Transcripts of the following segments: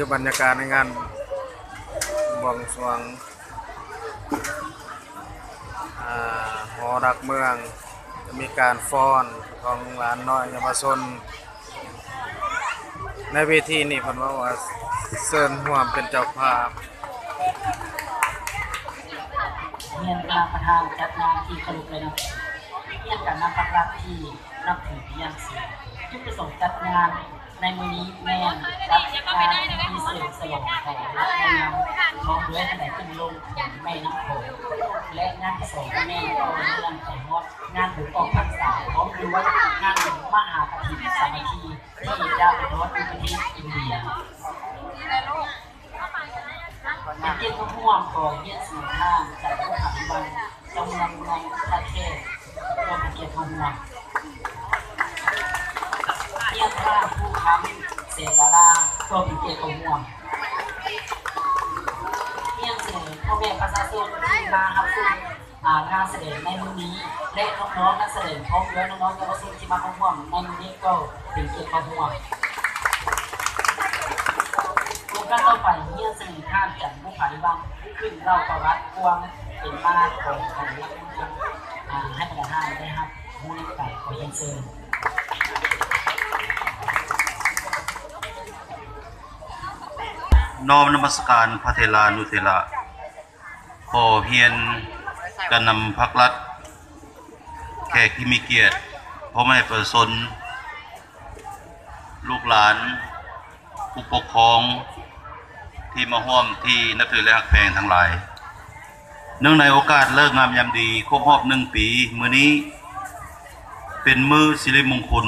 ຢູ່ບັນຍາກາດໃນງານບວງສວງ ອາ ຫໍຫຼັກເມືອງ ຈະມີການຟ້ອນຂອງຫຼານນ້ອຍເຍົາວະຊົນ ໃນເວທີນີ້ເພິ່ນເວົ້າວ່າເຊີນຮ່ວມເປັນເຈົ້າພາບ. ຮຽນຄະນະປະທານຈັດງານທີ່ເຄົາລົບ ແລະ ນັບຖື, ຮຽນການນຳພັກລັດທີ່ນັບຖືເປັນຢ່າງສູງ. ຈຸດປະສົງຈັດງານໃນມື້ນີ້ແມ່ນຈັດງານພິທີສະເຫຼີມສະຫຼອງຂອງລັດເມືອງ ພ້ອມດ້ວຍຖະແຫຼງຂຶ້ນລົງຂອງແມ່ນ້ຳໂຂງ ແລະ ງານທີສອງແມ່ນຕໍ່ເນື່ອງໄປຮອດ ງານບຸນອອກພັນສາ ພ້ອມດ້ວຍງານບຸນມະຫາກະຖິນສາມັກຄີ ທີ່ຈະໄປຮອດຢູ່ປະເທດອິນເດຍ. ເປັນກຽດມາຮ່ວມ ຂໍຮຽນເຊີນທ່ານ ຈັນໂອພາວິວັນ ເຈົ້າເມືອງເມືອງທ່າແຂກ ກໍເປັນກຽດມາຮ່ວມ. ຮຽນທ່ານ ພູຄຳ ເສນດາລາ ກໍເປັນກຽດມາຮ່ວມ. ຮຽນເຊີນພໍ່ແມ່ປະຊາຊົນທີ່ມາຮັບຊົມ ອາ ງານສະແດງໃນມື້ນີ້ ແລະ ນ້ອງໆນັກສະແດງ ພ້ອມດ້ວຍນ້ອງໆເຍົາວະຊົນທີ່ມາເຂົ້າຮ່ວມໃນມື້ນີ້ກໍເປັນກຽດເຂົ້າຮ່ວມ. ໂອກາດຕໍ່ໄປ ຮຽນສະເໜີທ່ານ ຈັນບຸພາລິວັງ ຂຶ້ນເລົ່າປະຫວັດຄວາມເປັນມາຂອງ ຂອງລັດເມືອງ ອາ ໃຫ້ບັນດາທ່ານໄດ້ຮັບຮູ້ນຳກັນ. ຂໍຮຽນເຊີນ. ນ້ອມນະມັດສະການພະເຖລານຸເຖລະ. ຂໍຮຽນການນຳພັກລັດ, ແຂກທີ່ມີກຽດ, ພໍ່ແມ່ປະຊາຊົນ, ລູກຫຼານ, ຜູ້ປົກຄອງທີ່ມາຮ່ວມທີ່ນັບຖື ແລະ ຮັກແພງທັງຫຼາຍ. ເນື່ອງໃນໂອກາດເລີກງາມຍາມດີຄົບຮອບໜຶ່ງປີ, ມື້ນີ້ເປັນມື້ສິລິມົງຄຸນ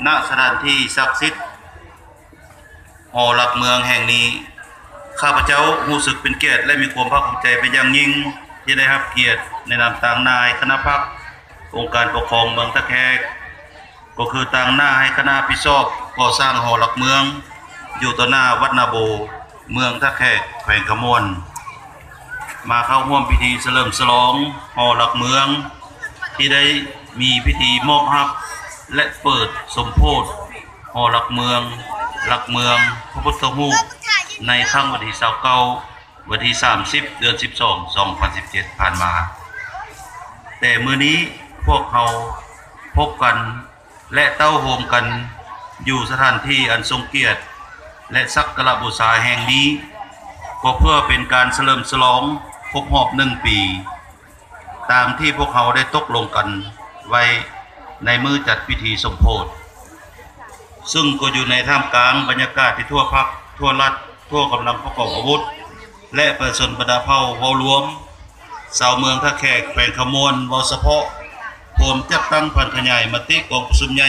ນະສະຖານທີ່ສັກສິດ ຫໍຫຼັກເມືອງແຫ່ງນີ້, ຂ້າພະເຈົ້າຮູ້ສຶກເປັນກຽດ ແລະ ມີຄວາມພາກພູມໃຈເປັນຢ່າງຍິ່ງ ທີ່ໄດ້ຮັບກຽດໃນນາມຕາງໜ້າໃຫ້ຄະນະພັກ ອົງການປົກຄອງເມືອງທ່າແຂກ, ກໍຄືຕາງໜ້າໃຫ້ຄະນະຮັບຜິດຊອບກໍ່ສ້າງຫໍຫຼັກເມືອງ ຢູ່ຕໍ່ໜ້າວັດນາໂບ, ເມືອງທ່າແຂກ, ແຂວງຄຳມ່ວນ. ມາເຂົ້າຮ່ວມພິທີສະເຫຼີມສະຫຼອງຫໍຫຼັກເມືອງ ທີ່ໄດ້ມີພິທີມອບຮັບ ແລະ ເປີດສົມໂພດຫໍຫຼັກເມືອງ, ຫຼັກເມືອງ, ພະພຸດທະຮູບ ໃນຄ່ຳວັນທີຊາວເກົ້າ ວັນທີສາມສິບ ເດືອນສິບສອງ ສອງພັນສິບເຈັດ ຜ່ານມາ. ແຕ່ມື້ນີ້ພວກເຮົາພົບກັນ ແລະ ເຕົ້າໂຮມກັນຢູ່ສະຖານທີ່ອັນຊົງກຽດ ແລະ ສັກກາລະບູຊາແຫ່ງນີ້ ກໍເພື່ອເປັນການສະເຫຼີມສະຫຼອງຄົບຮອບໜຶ່ງປີ ຕາມທີ່ພວກເຮົາໄດ້ຕົກລົງກັນໄວ້ໃນມື້ຈັດພິທີສົມໂພດ, ຊຶ່ງກໍຢູ່ໃນທ່າມກາງບັນຍາກາດທີ່ທົ່ວພັກ, ທົ່ວລັດ, ທົ່ວກຳລັງປະກອບອາວຸດ ແລະ ປະຊາຊົນບັນດາເຜົ່າເວົ້າລວມ, ຊາວເມືອງທ່າແຂກ ແຂວງຄຳມ່ວນເວົ້າສະເພາະ, ພວມຈັດຕັ້ງຜັນຂະຫຍາຍມະຕິກອງປະຊຸມໃຫຍ່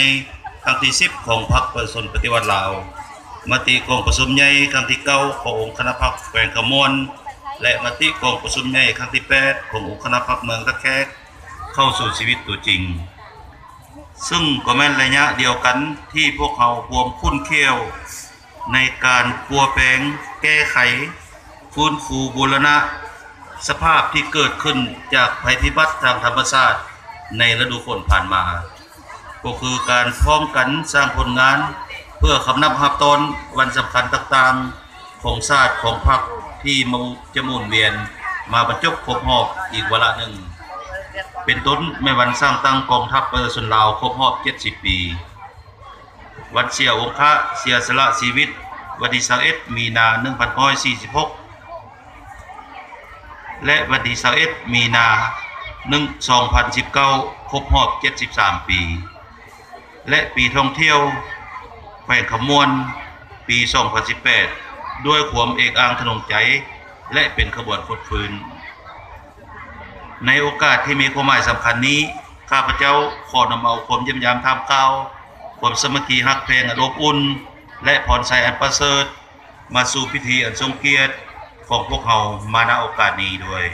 ຄັ້ງທີສິບຂອງພັກປະຊາຊົນປະຕິວັດລາວ, ມະຕິກອງປະຊຸມໃຫຍ່ຄັ້ງທີເກົ້າຂອງອົງຄະນະພັກແຂວງຄຳມ່ວນ ແລະ ມະຕິກອງປະຊຸມໃຫຍ່ຄັ້ງທີແປດຂອງອົງຄະນະພັກເມືອງທ່າແຂກ ເຂົ້າສູ່ຊີວິດຕົວຈິງ. ຊຶ່ງກໍແມ່ນໄລຍະດຽວກັນທີ່ພວກເຮົາພວມຂຸ້ນຂ້ຽວ ໃນການປົວແປງ, ແກ້ໄຂ, ຟື້ນຟູບູລະນະສະພາບທີ່ເກີດຂຶ້ນຈາກໄພພິບັດທາງທຳມະຊາດໃນລະດູຝົນຜ່ານມາ, ກໍຄືການພ້ອມກັນສ້າງຜົນງານເພື່ອຄຳນັບຮັບຕ້ອນວັນສຳຄັນຕ່າງໆຂອງຊາດ, ຂອງພັກທີ່ມາ ຈະໝູນວຽນມາບັນຈົບຄົບຮອບອີກວາລະໜຶ່ງ, ເປັນຕົ້ນແມ່ນວັນສ້າງຕັ້ງກອງທັບປະຊາຊົນລາວຄົບຮອບເຈັດສິບປີ. ວັນເສຍອົງຄະເສຍສະຫຼະຊີວິດ ວັນທີຊາວເອັດ ມີນາ ໜຶ່ງພັນເກົ້າຮ້ອຍສີ່ສິບຫົກ ແລະ ວັນທີຊາວເອັດ ມີນາ ໜຶ່ງ ສອງພັນສິບເກົ້າ ຄົບຮອບເຈັດສິບສາມປີ ແລະ ປີທ່ອງທ່ຽວແຂວງຄຳມ່ວນ ປີສອງພັນສິບແປດ ດ້ວຍຄວາມເອກອ້າງທະນົງໃຈ ແລະ ເປັນຂະບວນຟົດຟື້ນ. ໃນໂອກາດທີ່ມີຄວາມໝາຍສຳຄັນນີ້, ຂ້າພະເຈົ້າຂໍນຳເອົາຄວາມຢ້ຽມຢາມຖາມຂ່າວ, ຄວາມສາມັກຄີຮັກແພງອັນອົບອຸ່ນ ແລະ ພອນໄຊອັນປະເສີດ ມາສູ່ພິທີອັນຊົງກຽດຂອງພວກເຮົາມາ ນະ ໂອກາດນີ້ດ້ວຍ.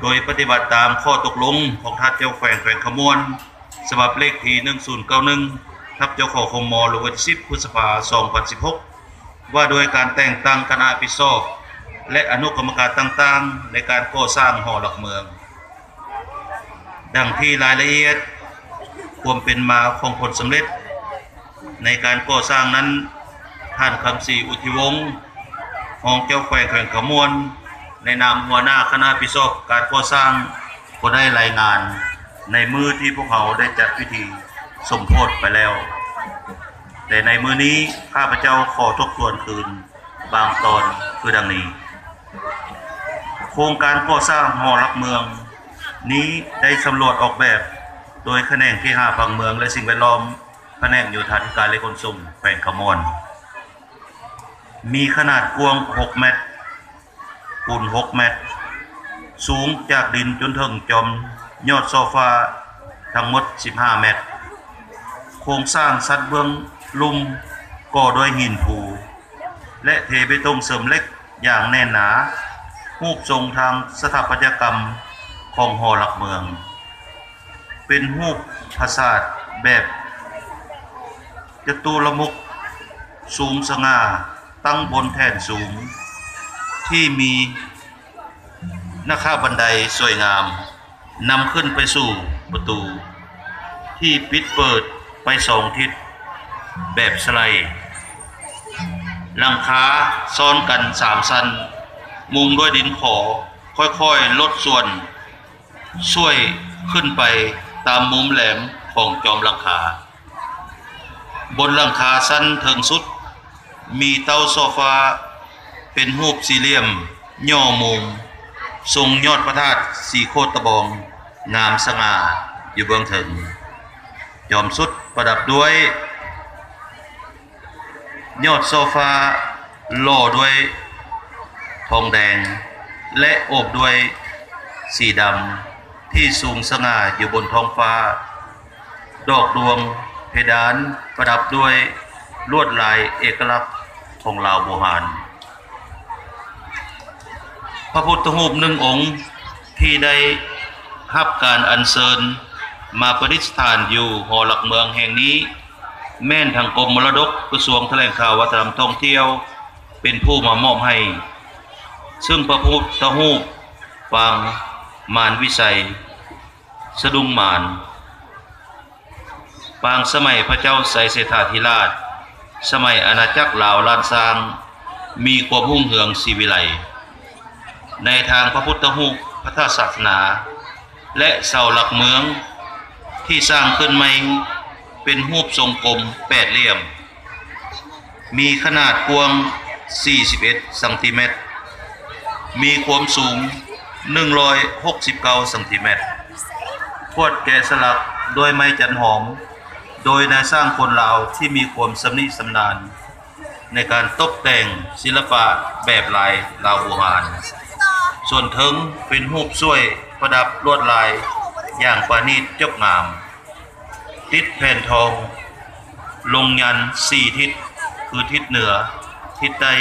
ໂດຍປະຕິບັດຕາມຂໍ້ຕົກລົງຂອງທ່ານເຈົ້າແຂວງແຂວງຄຳມ່ວນ ສະບັບເລກທີ ໜຶ່ງສູນເກົ້າໜຶ່ງ ທັບ ເຈົ້າ ຂອຄມ ລົງວັນທີ ສິບ ພຶດສະພາ ສອງພັນສິບຫົກ ວ່າດ້ວຍການແຕ່ງຕັ້ງຄະນະຮັບຜິດຊອບ ແລະ ອະນຸກຳມະການຕ່າງໆ ໃນການກໍ່ສ້າງຫໍຫຼັກເມືອງ. ດັ່ງທີ່ລາຍລະອຽດຄວາມເປັນມາຂອງຜົນສຳເລັດໃນການກໍ່ສ້າງນັ້ນ, ທ່ານ ຄຳສີ ອຸທິວົງ ຮອງເຈົ້າແຂວງແຂວງຄຳມ່ວນ ໃນນາມຫົວໜ້າຄະນະຮັບຜິດຊອບການກໍ່ສ້າງ ກໍໄດ້ລາຍງານໃນມື້ທີ່ພວກເຮົາໄດ້ຈັດພິທີສົມໂພດໄປແລ້ວ, ແຕ່ໃນມື້ນີ້ ຂ້າພະເຈົ້າຂໍທົບທວນຄືນບາງຕອນຄືດັ່ງນີ້. ໂຄງການກໍ່ສ້າງຫໍຫຼັກເມືອງນີ້ໄດ້ສຳຫຼວດອອກແບບໂດຍຂະແໜງເຄຫະຜັງເມືອງ ແລະ ສິ່ງແວດລ້ອມ, ພະແນກໂຍທາທິການ ແລະ ຂົນສົ່ງແຂວງຄຳມ່ວນ. ມີຂະໜາດກວ້າງຫົກແມັດ ຄູນຫົກແມັດ, ສູງຈາກດິນຈົນເຖິງຈອມຍອດຊໍ່ຟ້າທັງໝົດສິບຫ້າແມັດ. ໂຄງສ້າງຊັ້ນເບື້ອງລຸ່ມກໍ່ດ້ວຍຫີນພູ ແລະ ເທເບຕົງເສີມເຫຼັກຢ່າງແໜ້ນໜາ, ຮູບຊົງທາງສະຖາປັດຕະຍະກຳຂອງຫໍຫຼັກເມືອງ ເປັນຮູບຜາສາດແບບຈະຕຸລະມຸກສູງສະຫງ່າ ຕັ້ງບົນແທ່ນສູງທີ່ມີນາຄາບັນໄດສວຍງາມ ນຳຂຶ້ນໄປສູ່ປະຕູທີ່ປິດເປີດໄປສອງທິດແບບສະໄລ. ຫຼັງຄາຊ້ອນກັນສາມຊັ້ນ, ມຸງດ້ວຍດິນຂໍ ຄ່ອຍໆລົດສ່ວນ ຊ່ວຍຂຶ້ນໄປຕາມມຸມແຫຼມຂອງຈອມຫຼັງຄາ. ບົນຫຼັງຄາຊັ້ນເທິງສຸດ ມີເຕົ້າຊໍ່ຟ້າເປັນຮູບສີ່ຫຼ່ຽມຫຍໍ້ມຸມ ຊົງຍອດພະທາດສີໂຄດຕະບອງງາມສະຫງ່າຢູ່ເບື້ອງເທິງ. ຈອມສຸດປະດັບດ້ວຍ ຍອດຊໍ່ຟ້າຫຼໍ່ດ້ວຍທອງແດງ ແລະ ໂອບດ້ວຍສີດຳທີ່ສູງສະຫງ່າຢູ່ບົນທ້ອງຟ້າ. ດອກດວງເພດານປະດັບດ້ວຍລວດລາຍເອກະລັກຂອງລາວບູຮານ. ພະພຸດທະຮູບໜຶ່ງອົງທີ່ໄດ້ຮັບການອັນເຊີນມາປະດິດສະຖານຢູ່ຫໍຫຼັກເມືອງແຫ່ງນີ້ ແມ່ນທາງກົມມໍລະດົກ ກະຊວງຖະແຫຼງຂ່າວ ວັດທະນະທຳ ທ່ອງທ່ຽວ ເປັນຜູ້ມາມອບໃຫ້, ເຊິ່ງພະພຸດທະຮູບປາງມານວິໄສ ສະດຸ້ງມານ ປາງສະໄໝພະເຈົ້າໄຊເສດຖາທິລາດ, ສະໄໝອານາຈັກລາວລ້ານຊ້າງ ມີຄວາມຮຸ່ງເຮືອງສີວິໄລ. ໃນທາງພະພຸດທະຮູບ, ພະທາດສາສະໜາ ແລະ ເສົາຫຼັກເມືອງທີ່ສ້າງຂຶ້ນໃໝ່ເປັນຮູບຊົງກົມແປດຫຼ່ຽມ. ມີຂະໜາດກວ້າງສີ່ສິບເອັດຊັງຕີແມັດ, ມີຄວາມສູງໜຶ່ງຮ້ອຍຫົກສິບເກົ້າຊັງຕີແມັດ, ຂວດແກະສະຫຼັກດ້ວຍໄມ້ຈັນຫອມ ໂດຍນາຍຊ່າງຄົນລາວທີ່ມີຄວາມຊຳນິຊຳນານໃນການຕົບແຕ່ງສິລະປະແບບລາຍລາວບູຮານ. ສ່ວນເທິງເປັນຮູບສວຍປະດັບລວດລາຍຢ່າງປານີດຈົບງາມ. ຕິດແຜ່ນທອງລົງຍັນສີ່ທິດ ຄື ທິດເໜືອ, ທິດໃຕ້,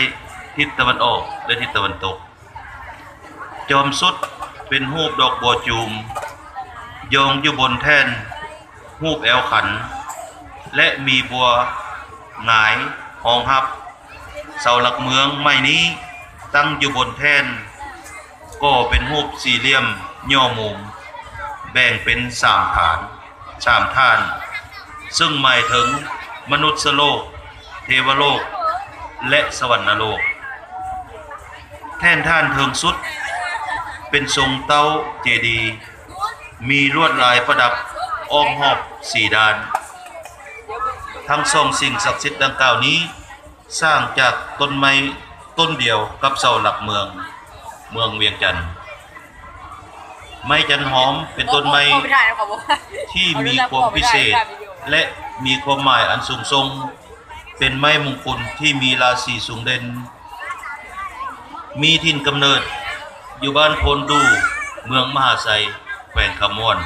ທິດຕາເວັນອອກ ແລະ ທິດຕາເວັນຕົກ. ຈອມສຸດເປັນຮູບດອກບົວຈູມ ຢອງຢູ່ບົນແທ່ນຮູບແອວຂັນ ແລະ ມີບົວຫງາຍຮອງຮັບ. ເສົາຫຼັກເມືອງໃໝ່ນີ້ຕັ້ງຢູ່ບົນແທ່ນ ກໍ່ເປັນຮູບສີ່ຫຼ່ຽມຫຍໍ້ມຸມ ແບ່ງເປັນສາມຖານ, ສາມຖານ, ເຊິ່ງໝາຍເຖິງມະນຸດສະໂລກ, ເທວະໂລກ ແລະ ສະຫວັນນະໂລກ. ແທ່ນຖານເທິງສຸດເປັນຊົງເຕົ້າເຈດີ, ມີລວດລາຍປະດັບອ້ອມຮອບສີ່ດ້ານ. ທັງສອງສິ່ງສັກສິດດັ່ງກ່າວນີ້ ສ້າງຈາກຕົ້ນໄມ້ຕົ້ນດຽວກັບເສົາຫຼັກເມືອງ ເມືອງວຽງຈັນ. ໄມ້ຈັນຫອມເປັນຕົ້ນໄມ້ທີ່ມີຄວາມພິເສດ ແລະ ມີຄວາມໝາຍອັນສູງສົ່ງ, ເປັນໄມ້ມຸງຄຸນທີ່ມີລາສີສູງເດັ່ນ, ມີຖິ່ນກຳເນີດຢູ່ບ້ານໂພນດູ່ ເມືອງມະຫາໄຊ ແຂວງຄຳມ່ວນ.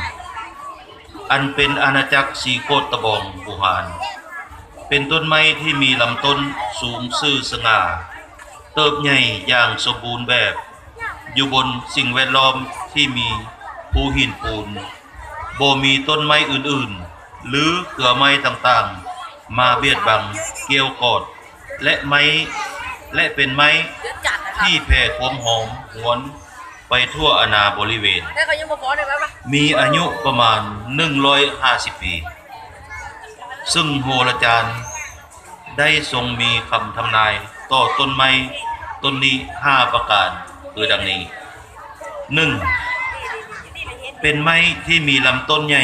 ອັນເປັນອານາຈັກສີໂຄດຕະບອງບູຮານ, ເປັນຕົ້ນໄມ້ທີ່ມີລຳຕົ້ນສູງຊື່ສະຫງ່າ, ເຕີບໃຫຍ່ຢ່າງສົມບູນແບບ ຢູ່ບົນສິ່ງແວດລ້ອມທີ່ມີພູຫີນປູນ, ບໍ່ມີຕົ້ນໄມ້ອື່ນໆ ຫຼື ເຄືອໄມ້ຕ່າງໆ ມາບຽດບັງ, ກ່ຽວກອດ ແລະ ໄມ້ ແລະ ເປັນໄມ້ທີ່ແຜ່ຄວາມຫອມຫວນ ໄປທົ່ວອານາບໍລິເວນ, ມີອາຍຸປະມານໜຶ່ງຮ້ອຍຫ້າສິບປີ, ເຊິ່ງໂຫລາຈານ ໄດ້ຊົງມີຄຳທຳນາຍຕໍ່ຕົ້ນໄມ້ຕົ້ນນີ້ຫ້າປະການ ຄືດັ່ງນີ້: ໜຶ່ງ ເປັນໄມ້ທີ່ມີລຳຕົ້ນໃຫຍ່,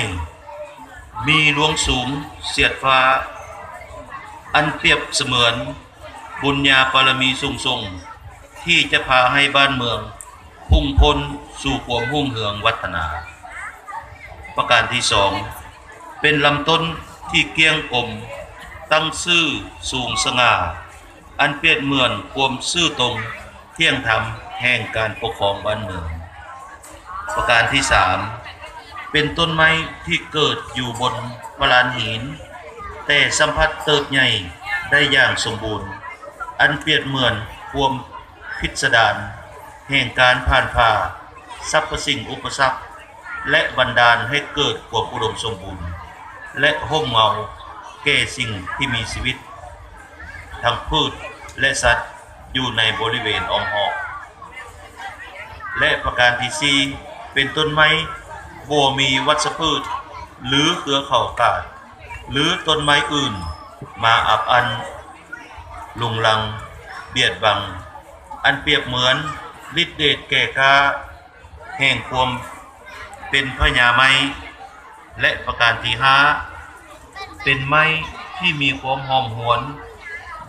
ມີລວງສູງສຽດຟ້າ, ອັນປຽບສະເໝືອນບຸນຍາບາລະມີສູງສົ່ງ ທີ່ຈະພາໃຫ້ບ້ານເມືອງພຸ່ງພົ້ນສູ່ຄວາມຮຸ່ງເຮືອງວັດທະນາ. ປະການທີສອງ ເປັນລຳຕົ້ນທີ່ກ້ຽງກົມ, ຕັ້ງຊື່ສູງສະຫງ່າ, ອັນປຽບເໝືອນຄວາມຊື່ຕົງທ່ຽງທຳແຫ່ງການປົກຄອງບ້ານເມືອງ. ປະການທີສາມ ເປັນຕົ້ນໄມ້ທີ່ເກີດຢູ່ບົນປະລານຫີນ, ແຕ່ສຳຜັດເຕີບໃຫຍ່ໄດ້ຢ່າງສົມບູນ, ອັນປຽບເໝືອນຄວາມພິດສະດານແຫ່ງການຜ່ານຜ່າສັບພະສິ່ງອຸປະສັກ ແລະ ບັນດານໃຫ້ເກີດຄວາມອຸດົມສົມບູນ ແລະ ຮົ່ມເງົາແກ່ສິ່ງທີ່ມີຊີວິດ ທັງພືດ ແລະ ສັດ ຢູ່ໃນບໍລິເວນອ້ອມຮອບ. ແລະ ປະການທີສີ່ ເປັນຕົ້ນໄມ້ບໍ່ມີວັດຊະພືດ ຫຼື ເຄືອເຂົາກາດ ຫຼື ຕົ້ນໄມ້ອື່ນມາອັບອັ້ນ ລຸງລັງ ບຽດບັງ, ອັນປຽບເໝືອນລິດເດດແກ່ກ້າແຫ່ງຄວາມເປັນພະຍາໄມ້. ແລະ ປະການທີຫ້າ ເປັນໄມ້ທີ່ມີຄວາມຫອມຫວນ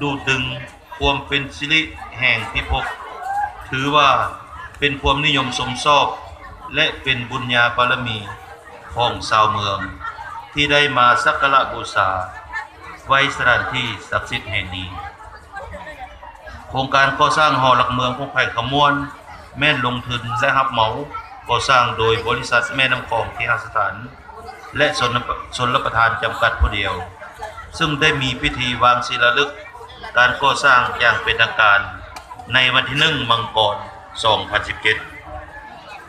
ດູດດຶງຄວາມເປັນສິລິແຫ່ງພິພົບ, ຖືວ່າເປັນຄວາມນິຍົມຊົມຊອບ ແລະ ເປັນບຸນຍາບາລະມີຂອງຊາວເມືອງ ທີ່ໄດ້ມາສັກກາລະບູຊາໄວ້ສະຖານທີ່ສັກສິດແຫ່ງນີ້. ໂຄງການກໍ່ສ້າງຫໍຫຼັກເມືອງຂອງແຂວງຄຳມ່ວນ ແມ່ນລົງທຶນ ແລະ ຮັບເໝົາກໍ່ສ້າງໂດຍບໍລິສັດແມ່ນ້ຳຂອງເຄຫະສະຖານ ແລະ ຊົນລະປະທານຈຳກັດຜູ້ດຽວ, ເຊິ່ງໄດ້ມີພິທີວາງສີລາລຶກການກໍ່ສ້າງຢ່າງເປັນທາງການໃນວັນທີໜຶ່ງ ມັງກອນ ສອງພັນສິບເຈັດ,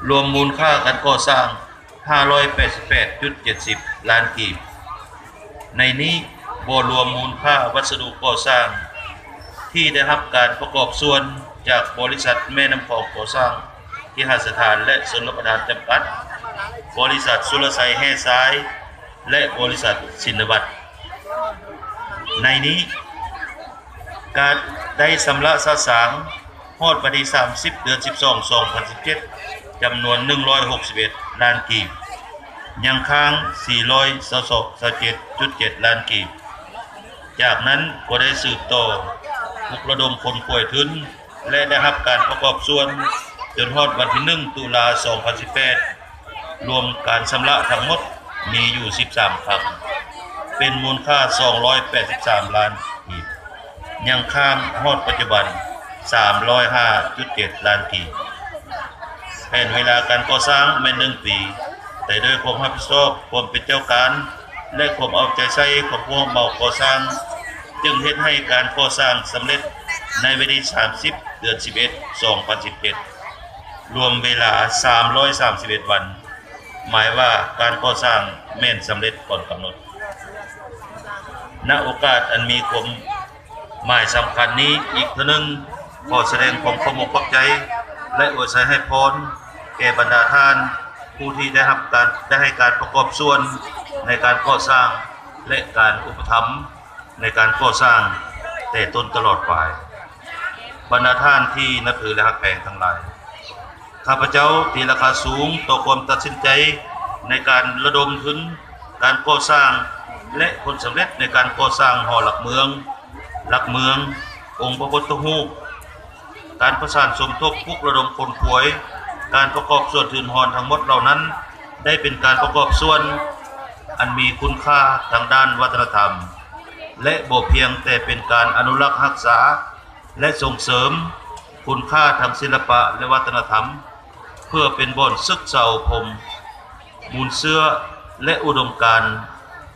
ລວມມູນຄ່າການກໍ່ສ້າງ ຫ້າຮ້ອຍແປດສິບແປດຈຸດເຈັດສິບລ້ານກີບ. ໃນນີ້ບໍ່ລວມມູນຄ່າວັດສະດຸກໍ່ສ້າງທີ່ໄດ້ຮັບການປະກອບສ່ວນຈາກບໍລິສັດແມ່ນ້ຳຂອງກໍ່ສ້າງເຄຫະສະຖານ ແລະ ຊົນລະປະທານຈຳກັດ, ບໍລິສັດສຸລະໄຊແຮ່ຊາຍ ແລະ ບໍລິສັດຊິນນະວັດ. ໃນນີ້ ການໄດ້ຊຳລະສະສາງຮອດວັນທີສາມສິບ ເດືອນສິບສອງ ສອງພັນສິບເຈັດ ຈຳນວນໜຶ່ງຮ້ອຍຫົກສິບເອັດລ້ານກີບ, ຍັງຄ້າງສີ່ຮ້ອຍຊາວເຈັດຈຸດເຈັດລ້ານກີບ. ຈາກນັ້ນກໍໄດ້ສືບຕໍ່ປຸກລະດົມຂົນຂວາຍທຶນ ແລະ ໄດ້ຮັບການປະກອບສ່ວນຈົນຮອດວັນທີໜຶ່ງ ຕຸລາ ສອງພັນສິບແປດ ລວມການຊຳລະທັງໝົດມີຢູ່ສິບສາມຄັ້ງ ເປັນມູນຄ່າສອງຮ້ອຍແປດສິບສາມລ້ານກີບ, ຍັງຄ້າງຮອດປັດຈຸບັນສາມຮ້ອຍຫ້າຈຸດເຈັດລ້ານກີບ. ແຜນເວລາການກໍ່ສ້າງແມ່ນໜຶ່ງປີ, ແຕ່ດ້ວຍຄວາມຮັບຜິດຊອບ, ຄວາມເປັນເຈົ້າການ ແລະ ຄວາມເອົາໃຈໃສ່ຂອງຜູ້ຮັບເໝົາກໍ່ສ້າງ ຈຶ່ງເຮັດໃຫ້ການກໍ່ສ້າງສຳເລັດໃນວັນທີສາມສິບ ເດືອນສິບເອັດ ສອງພັນສິບເຈັດ ລວມເວລາສາມຮ້ອຍສາມສິບເອັດວັນ, ໝາຍວ່າການກໍ່ສ້າງແມ່ນສຳເລັດກ່ອນກຳນົດ. ນະໂອກາດອັນມີຄວາມໝາຍສຳຄັນນີ້ອີກເທື່ອໜຶ່ງ, ຂໍສະແດງຄວາມຂອບອົກຂອບໃຈ ແລະ ອວຍໄຊໃຫ້ພອນແກ່ບັນດາທ່ານຜູ້ທີ່ໄດ້ຮັບການ, ໄດ້ໃຫ້ການປະກອບສ່ວນໃນການກໍ່ສ້າງ ແລະ ການອຸປະຖຳ ໃນການກໍ່ສ້າງແຕ່ຕົ້ນຕະຫຼອດປາຍ. ບັນດາທ່ານທີ່ນັບຖື ແລະ ຮັກແພງທັງຫຼາຍ, ຂ້າພະເຈົ້າຕີລາຄາສູງຕໍ່ຄວາມຕັດສິນໃຈໃນການລະດົມທຶນການກໍ່ສ້າງ ແລະ ຜົນສຳເລັດໃນການກໍ່ສ້າງຫໍຫຼັກເມືອງ, ຫຼັກເມືອງ, ອົງພະພຸດທະຮູບ, ການປະສານສົມທົບ, ປຸກລະດົມຂົນຂວາຍ, ການປະກອບສ່ວນທຶນຮອນທັງໝົດເຫຼົ່ານັ້ນ ໄດ້ເປັນການປະກອບສ່ວນອັນມີຄຸນຄ່າທາງດ້ານວັດທະນະທຳ ແລະ ບໍ່ພຽງແຕ່ເປັນການອະນຸລັກຮັກສາ ແລະ ສົ່ງເສີມຄຸນຄ່າທາງສິລະປະ ແລະ ວັດທະນະທຳ ເພື່ອເປັນບ່ອນສຶກສາອົບຮົມ ມູນເຊື້ອ ແລະ ອຸດົມການ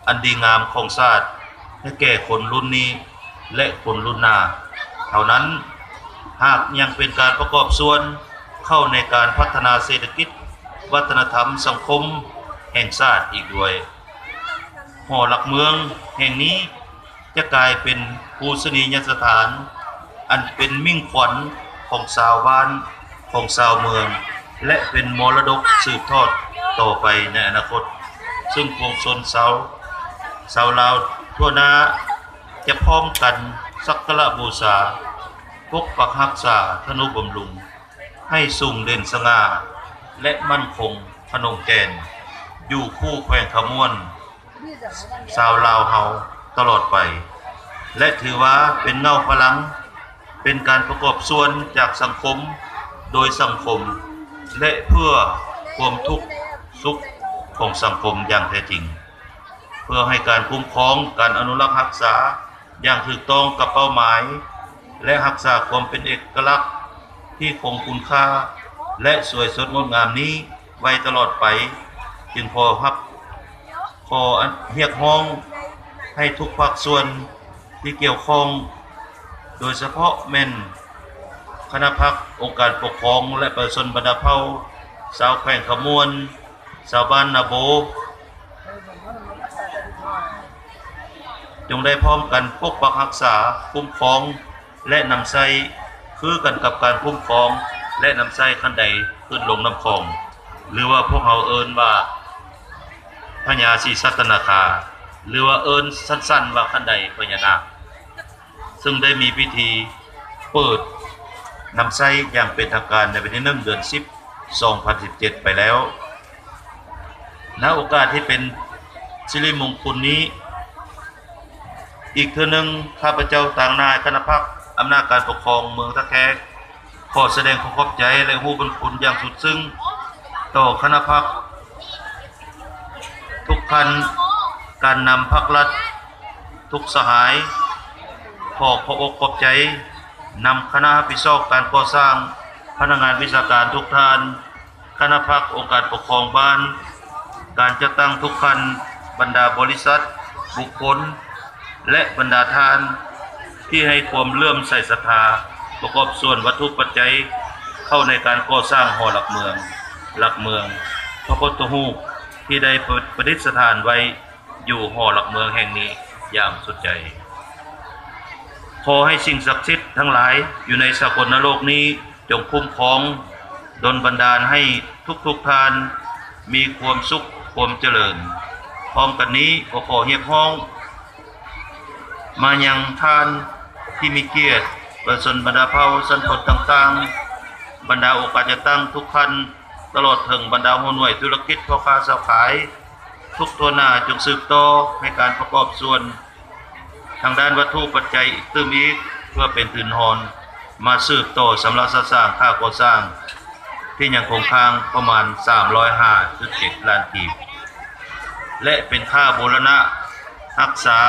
ອັນດີງາມຂອງຊາດ ໃຫ້ແກ່ຄົນລຸ້ນນີ້ ແລະ ຄົນລຸ້ນໜ້າເທົ່ານັ້ນ, ຫາກຍັງເປັນການປະກອບສ່ວນເຂົ້າໃນການພັດທະນາເສດຖະກິດ, ວັດທະນະທຳ, ສັງຄົມແຫ່ງຊາດອີກດ້ວຍ. ຫໍຫຼັກເມືອງແຫ່ງນີ້ ຈະກາຍເປັນປູຊະນີຍະສະຖານ ອັນເປັນໝິ່ງຂວັນຂອງຊາວບ້ານ, ຂອງຊາວເມືອງ ແລະ ເປັນມໍລະດົກສືບທອດຕໍ່ໄປໃນອະນາຄົດ, ເຊິ່ງປວງຊົນຊາວ, ຊາວລາວທົ່ວໜ້າ ຈະພ້ອມກັນສັກກາລະບູຊາ, ປົກປັກຮັກສາ, ທະນຸບຳລຸງ ໃຫ້ສູງເດັ່ນສະຫງ່າ ແລະ ໝັ້ນຄົງຂະໜົງແກ່ນ ຢູ່ຄູ່ແຂວງຄຳມ່ວນ ຊາວລາວເຮົາຕະຫຼອດໄປ ແລະ ຖືວ່າເປັນເງົາພະລັງ, ເປັນການປະກອບສ່ວນຈາກສັງຄົມ, ໂດຍສັງຄົມ ແລະ ເພື່ອຄວາມທຸກສຸກຂອງສັງຄົມຢ່າງແທ້ຈິງ, ເພື່ອໃຫ້ການຄຸ້ມຄອງ, ການອະນຸລັກຮັກສາຢ່າງຖືກຕ້ອງກັບເປົ້າໝາຍ ແລະ ຮັກສາຄວາມເປັນເອກະລັກທີ່ຄົງຄຸນຄ່າ ແລະ ສວຍສົດງົດງາມນີ້ໄວ້ຕະຫຼອດໄປ, ຈຶ່ງຂໍຮັບ ຂໍຮຽກຮ້ອງໃຫ້ທຸກພາກສ່ວນທີ່ກ່ຽວຂ້ອງ, ໂດຍສະເພາະແມ່ນຄະນະພັກ, ອົງການປົກຄອງ ແລະ ປະຊາຊົນບັນດາເຜົ່າ, ຊາວແຂວງຄຳມ່ວນ, ຊາວບ້ານນາໂບ, ຈົ່ງໄດ້ພ້ອມກັນປົກປັກຮັກສາ, ຄຸ້ມຄອງ ແລະ ນຳໃຊ້ ຄືກັນກັບການຄຸ້ມຄອງ ແລະ ນຳໃຊ້ຄັນໄດຂຶ້ນລົງນ້ຳຂອງ ຫຼືວ່າພວກເຮົາເອີ້ນວ່າພະຍາສີສັດຕະນາຄາ ຫຼືວ່າເອີ້ນສັ້ນໆວ່າຄັນໄດພະຍານາກ, ເຊິ່ງໄດ້ມີພິທີເປີດນຳໃຊ້ຢ່າງເປັນທາງການໃນວັນທີໜຶ່ງ ເດືອນສິບ ສອງພັນສິບເຈັດ ໄປແລ້ວ. ນະໂອກາດທີ່ເປັນສິລິມົງຄຸນນີ້, ອີກເທື່ອໜຶ່ງ, ຂ້າພະເຈົ້າຕາງໜ້າຄະນະພັກອຳນາດການປົກຄອງເມືອງທ່າແຂກ ຂໍສະແດງຄວາມຂອບໃຈ ແລະ ຮູ້ບຸນຄຸນຢ່າງສຸດຊຶ້ງຕໍ່ຄະນະພັກທຸກທ່ານ, ການນຳພັກລັດທຸກສະຫາຍ, ຂໍຂອບອົກຂອບໃຈນຳຄະນະຮັບຜິດຊອບການກໍ່ສ້າງ, ພະນັກງານວິຊາການທຸກທ່ານ, ຄະນະພັກອົງການປົກຄອງບ້ານ, ການຈັດຕັ້ງທຸກຂັ້ນ, ບັນດາບໍລິສັດ, ບຸກຄົນ ແລະ ບັນດາທ່ານທີ່ໃຫ້ຄວາມເຫຼື້ອມໃສສັດທາ ປະກອບສ່ວນວັດຖຸປັດໄຈເຂົ້າໃນການກໍ່ສ້າງຫໍຫຼັກເມືອງ, ຫຼັກເມືອງ, ພະພຸດທະຮູບທີ່ໄດ້ປະ ປະດິດສະຖານໄວ້ ຢູ່ຫໍຫຼັກເມືອງແຫ່ງນີ້ຢ່າງສຸດໃຈ. ຂໍໃຫ້ສິ່ງສັກສິດທັງຫຼາຍຢູ່ໃນສາກົນນະໂລກນີ້ ຈົ່ງຄຸ້ມຄອງດົນບັນດານໃຫ້ທຸກໆທ່ານມີຄວາມສຸກ, ຄວາມຈະເລີນ. ພ້ອມກັນນີ້ກໍຂໍຮຽກຮ້ອງມາຍັງທ່ານທີ່ມີກຽດ, ປະຊາຊົນບັນດາເຜົ່າ, ຊັ້ນພົນຕ່າງໆ, ບັນດາອົງການຈັດຕັ້ງທຸກທ່ານ, ຕະຫຼອດເຖິງບັນດາຫົວໜ່ວຍທຸລະກິດ, ພໍ່ຄ້າຊາວຂາຍ, ທຸກທົ່ວໜ້າຈົ່ງສືບຕໍ່ໃຫ້ການປະກອບສ່ວນທາງດ້ານວັດຖຸປັດໄຈອີກຕື່ມອີກ ເພື່ອເປັນທຶນຮອນມາສືບຕໍ່ສຳລະສະສາງຄ່າກໍ່ສ້າງທີ່ຍັງຄົງຄ້າງປະມານສາມຮ້ອຍຫ້າຈຸດເຈັດລ້ານກີບ ແລະ ເປັນຄ່າບູລະນະຮັກສາ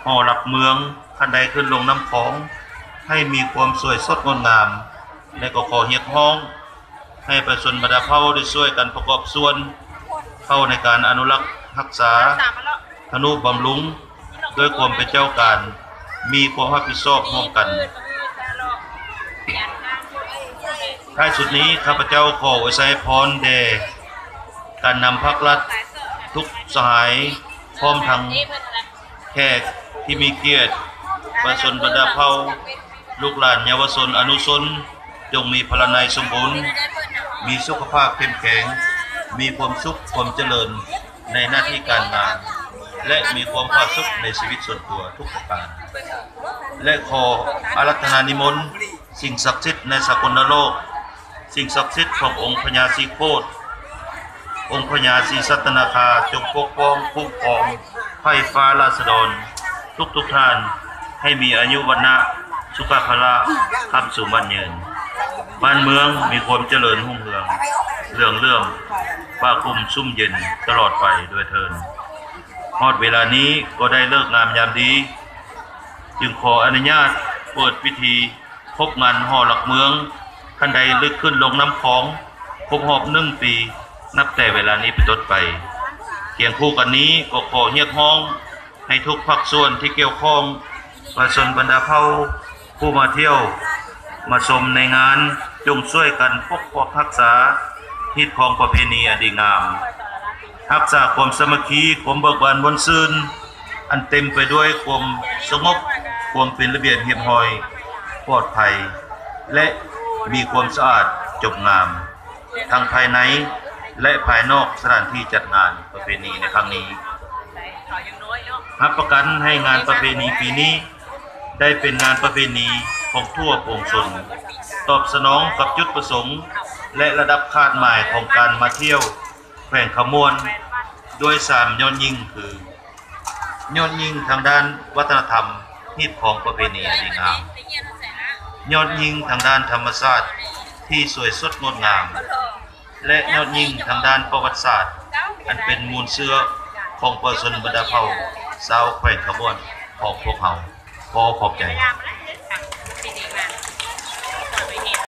ຫໍຫຼັກເມືອງ ຄັນໄດຂຶ້ນລົງນ້ຳຂອງ ໃຫ້ມີຄວາມສວຍສົດງົດງາມ ແລະ ກໍຂໍຮຽກຮ້ອງ ໃຫ້ປະຊາຊົນບັນດາເຜົ່າໄດ້ຊ່ວຍກັນປະກອບສ່ວນເຂົ້າໃນການອະນຸລັກຮັກສາ, ທະນຸບຳລຸງ ດ້ວຍຄວາມເປັນເຈົ້າການ, ມີຄວາມຮັບຜິດຊອບຮ່ວມກັນ. ທ້າຍສຸດນີ້ ຂ້າພະເຈົ້າຂໍອວຍໄຊພອນແດ່ການນຳພັກລັດທຸກສະຫາຍ ພ້ອມທັງ ແຂກທີ່ມີກຽດ, ປະຊາຊົນບັນດາເຜົ່າ, ລູກຫຼານເຍົາວະຊົນອະນຸຊົນ ຈົ່ງມີພະລານາໄມສົມບູນ, ມີສຸຂະພາບເຂັ້ມແຂງ, ມີຄວາມສຸກຄວາມຈະເລີນໃນໜ້າທີ່ການງານ ແລະ ມີຄວາມຜາສຸກໃນຊີວິດສ່ວນຕົວທຸກປະການ ແລະ ຂໍອາລາທະນານິມົນສິ່ງສັກສິດໃນສາກົນນະໂລກ, ສິ່ງສັກສິດຂອງອົງພະຍາສີໂຄດ, ອົງພະຍາສີສັດຕະນາຄາ ຈົ່ງປົກປ້ອງຄຸ້ມຄອງໄພ່ຟ້າລາຊະດອນທຸກໆທ່ານ ໃຫ້ມີອາຍຸວັນນະ ສຸຂະພະລະ ຄ້ຳຊູໝັ້ນຍືນ, ບ້ານເມືອງມີຄວາມຈະເລີນຮຸ່ງເຮືອງ ເຫຼືອງເຫຼື້ອມ ປາກຸມຊຸ່ມເຢັນຕະຫຼອດໄປດ້ວຍເທີ້ນ. ຮອດເວລານີ້ກໍໄດ້ເລີກງາມຍາມດີ, ຈຶ່ງຂໍອະນຸຍາດເປີດພິທີ ຄົບງານຫໍຫຼັກເມືອງ ຄັນໄດລຶກຂຶ້ນລົງນ້ຳຂອງ ຄົບຮອບໜຶ່ງປີ ນັບແຕ່ເວລານີ້ເປັນຕົ້ນໄປ. ຄຽງຄູ່ກັນນີ້ ກໍຂໍຮຽກຮ້ອງໃຫ້ທຸກພາກສ່ວນທີ່ກ່ຽວຂ້ອງ, ປະຊາຊົນບັນດາເຜົ່າ, ຜູ້ມາທ່ຽວມາຊົມໃນງານ, ຈົ່ງຊ່ວຍກັນປົກປັກຮັກສາຮີດຄອງປະເພນີອັນດີງາມ, ຮັກສາຄວາມສາມັກຄີ, ຄວາມເບີກບານມ່ວນຊື່ນ ອັນເຕັມໄປດ້ວຍຄວາມສະຫງົບ, ຄວາມເປັນລະບຽບຮຽບຮ້ອຍ, ປອດໄພ ແລະ ມີຄວາມສະອາດຈົບງາມ ທັງພາຍໃນ ແລະ ພາຍນອກສະຖານທີ່ຈັດງານປະເພນີໃນຄັ້ງນີ້. ຮັບປະກັນໃຫ້ງານປະເພນີປີນີ້ ໄດ້ເປັນງານປະເພນີຂອງທົ່ວປວງຊົນ, ຕອບສະໜອງກັບຈຸດປະສົງ ແລະ ລະດັບຄາດໝາຍຂອງການມາທ່ຽວແຂວງຄຳມ່ວນ ດ້ວຍສາມຍອດຍິ່ງຄື: ຍອດຍິ່ງທາງດ້ານວັດທະນະທຳ, ຮີດຄອງປະເພນີອັນດີງາມ, ຍອດຍິ່ງທາງດ້ານທຳມະຊາດທີ່ສວຍສົດງົດງາມ ແລະ ຍອດຍິ່ງທາງດ້ານປະຫວັດສາດ ອັນເປັນມູນເຊື້ອຂອງປະຊາຊົນບັນດາເຜົ່າຊາວແຂວງຄຳມ່ວນຂອງພວກເຮົາ. ຂໍຂອບໃຈ.